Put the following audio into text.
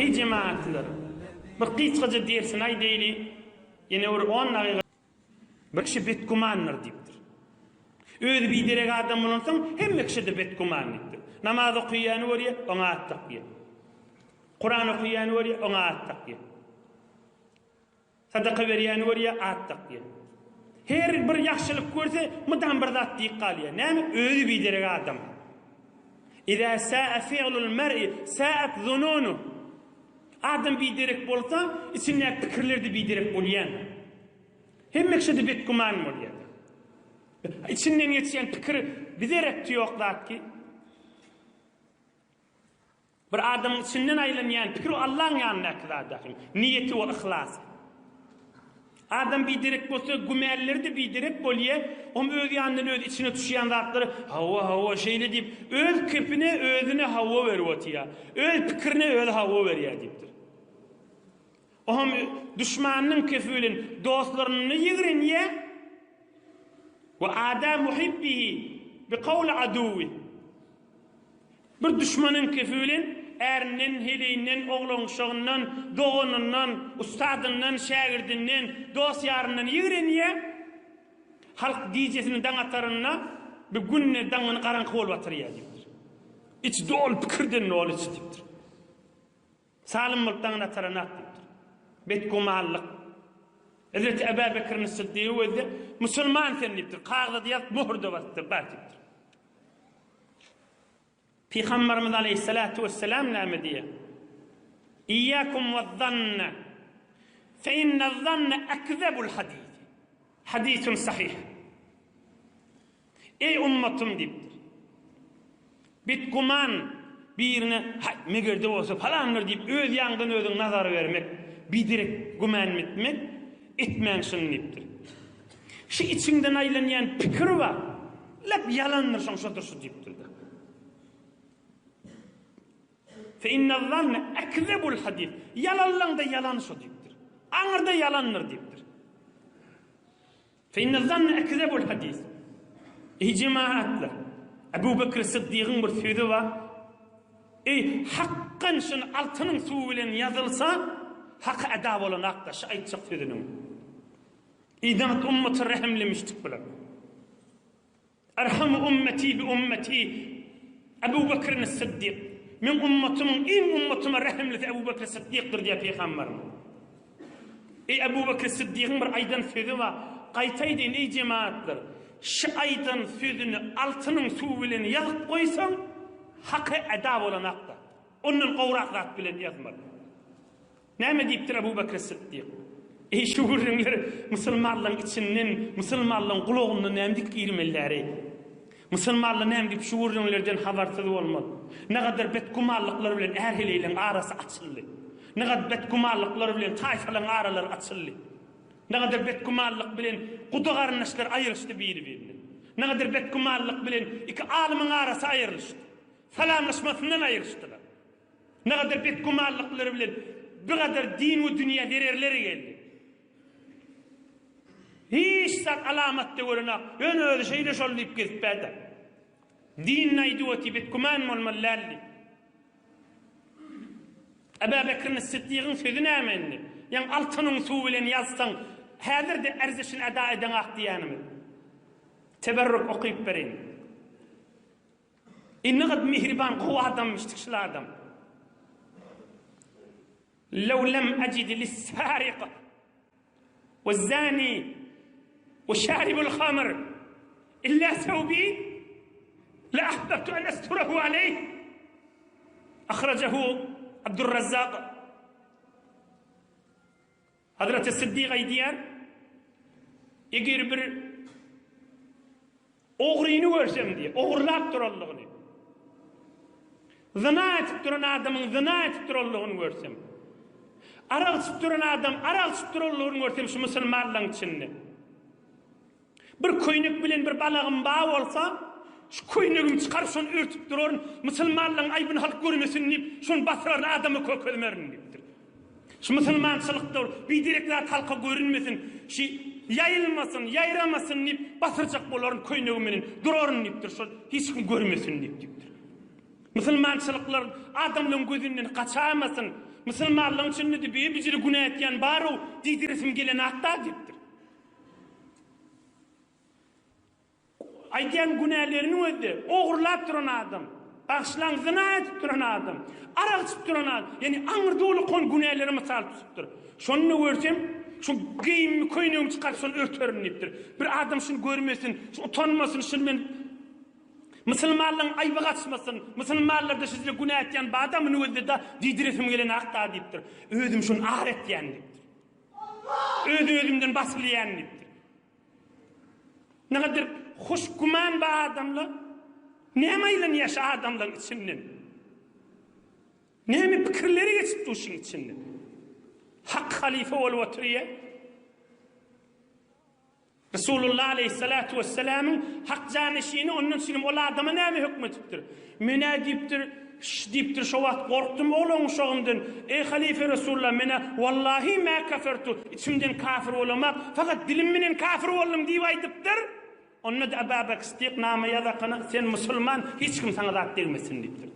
Eý jemagatlar! Bir gysgaja dersini aýdaýly, ýene bir on dagyga. Bir kişi betgümandyr diýipdir. Özi biderek adam bolansoň, hemme kişä-de betgüman diýipdir. Namaz okaýany görýär, oňa at dakýar. Kuran okaýany görýär, oňa at dakýar. Sadaka berýäni görýär, at dakýar. Her bir ýagşylyk görse, mydam bir zat diýip galýar. Näme? Özi biderek adam. Iza sa'a fi'lul mer'i sa'at zununuh. Adam biderek bolsa, içindäki pikirler-de biderek bolýan. Hemme kişide betgüman bolýar. Içinden geçýän pikir biderekdi ýok zat ki. Bir adamyň içinden aýlanýan pikir o Allaň ýanyndaky zat ahym. Niýeti we yhlasy. Adam biderek bolsa gümänleri-de biderek bolýa, oň öz ýanyndan öz içine düşýän zatlary hawa hawa şeýle diýip öz kepine özüne hawa berip otýa. Öz pikirine özi hawa berýä diýipdir. Oňam duşmanynyň kefi bilen dostlaryny ýigrenýä we ada muhibbihi bi kawli aduwwi. Bir duşmanyň kefi bilen ärinden, heleýinden, oglan-uşagyndan, doganyndan, ussadyndan, şägirdinden, dost-ýaryndan ýigrenýä. Halk gijesini daň atarynda bir günde daňyny garaňky bolup atyrýa diýipdir. Içi doly pikirden doly içi diýipdir. Salym bolup daňyny ataranak diýipdir. Betgümanlyk. Hezreti Ebä Bekriň Syddygy gözde, Musulman sen diýipdir. Kagyza-da ýazyp, möhür-de basypdyr, bar diýipdir. Pygamberimiz aleýhissalatu wesselam näme diýýär? Iýýakum wez-zanna, fe inne-zanna ekzebul hadis. Hadisun sahyh. Eý ummatym diýipdir. Betgüman birine, Haý, meger-de bolsa palandyr diýip, öz ýaňdan özüň nazar bermek, biderek gümän etmek, etmäň şuny diýipdir. Şu içiňden aýlanýan pikir bar, lap ýalandyr şoň şodur şu diýipdir-de. Fe inne-zanne ekzebul hadis. Ýalanlaň-da ýalany şo diýipdir. Aňyrda ýalandyr diýipdir. Fe inne zanne ekzebul hadis. Eý jemagatlar! Ebu Bekr Syddygyň bir sözi bar. Eý, hakkan şuny altynyň suwy bilen ýazylsa, haky eda bolanakda şu aýtjak sözüniň. Eý nagt ummaty rehimli müşrik bular. Erhamu ummeti bi ummeti Ebu Bekrin Syddyk. Meň ummatymyň iň ummatyma rehimlisi Ebu Bekr Syddykdyr diýýär pygamberimiz. Eý Ebu Bekr Syddygyň bir aýdan sözi bar. Gaýta aýdaýyn eý jemagatlar. Şu aýdan sözüni altynyň suwy bilen ýazyp goýsaň, haky eda bolanakda. Ondan gowrak zat bilen ýazmaly. Näme diýipdir Ebu Bekr Syddyk? Eý şu gürrüňler musulmanlaryň içinden, musulmanlaryň gulagyndan näme diýip girmeliräý? Musulmanlar näme diýip şu gürrüňlerden habarsyz bolmaly? Nagadar betgümanlyklar bilen är-heleýleň arasy açyldy. Nagadar betgümanlyklar bilen taýfalaryň aralary açyldy. Nagadar betgümanlyk bilen guda-garyndaşlar aýrylyşdy biri-birinden. Nagadar betgümanlyk bilen iki alymyň arasy aýrylyşdy. Salamlaşmasyndan aýrylyşdylar. Nagadar betgümanlyklary bilen bigadar din we dünýä zererleri geldi. Hiç zat alamat-da görenok. Ýöne özi şeýle şol diýip gezip bärde. Dinini aýdyp otyr, betgüman bolmaly däl diýip. Eba Bekrin Siddigiň sözi näme indi? Ýaň altynyň suwy bilen ýazsaň, häzir-de erzişini eda edeňak diýýänimiz. Teberrük okyp bereýin. Indi gyz mihriban gowy adamyşdyk şul adam. Lew lem ecidi lis-sariq we zani we şaribul hamr illa sewbi la ahbabtu an asturahu aleyh. Ahrajahu Abdurrazzak. Hazreti Siddik aýdýar, Eger bir ogryny görsem diýýär, ogurlap duranlygyny, zyna edip duran adamyň zyna edip duranlygyny görsem, arak içip duran adam arak içip duranlygyny görsem şu musulmanlaryň içinde, Bir köýnek bilen bir balagym bar bolsa, şu köýnegimi çykaryp şony örtüp duraryn, musulmanlaryň aýbyny halk görmesin diýip, şony basyraryn, adama kökezmerin diýipdir. Şu musulmançylykda ol biderek zat halka görünmesin, şu ýaýylmasyn, ýaýramasyn diýip, basyrjak bolaryn köýnegim bilen duraryn diýipdir, şol hiç kim görmesin diýip diýipdir. Musulmançylyklar adamlaryň gözünden gaçaýmasyn. Musulmanlaryň içinde-de bir-bijiri günä etýän bar-ow diýdiresim gelenok-da diýipdir. Aýdýan günäleriniň özi-de, ogurlap duran adam, bagyşlaň, zyna edip duran adam, arak içip duran adam, ýagny aňyrda uly kon günälere mysal tutupdyr. Şony-da görsem, şu geýimimi, köýnegimi çykaryp şony örterin diýipdir. Bir adam şuny görmesin, şu utanmasyn, şuny men musulmanlaryň aýby gaçmasyn, musulmanlarda şeýle günä etýän bar-da, muny gözle-de diýdiresim gelenok-da diýipdir. Özüm şuny ar etýän diýipdir. Öz-özümden basylýan diýipdir. Nägadyr hoş güman bar adamlar. Näme aýlanýar şu adamlaryň içinden? Näme pikirleri geçip dur şuň içinden? Hak halyfa bolup oturýar. Resulullah aleyhissalatu vesselamyň hak janeşini ondan üçin ol adama näme hökm etipdir? Menä diýipdir, Ş diýipdir, şo wagt gorkdum oglan uşagymdan. Eý halyfa Resulullah, menä wallahi mä kafertu, içimden kafir bolamak, fakat dilim bilen kafir boldum diýip aýdypdyr. Onda-da Aba Bekr Sydyk nama ýazakana, sen musulman, hiç kim saňa zat degmesin diýipdir.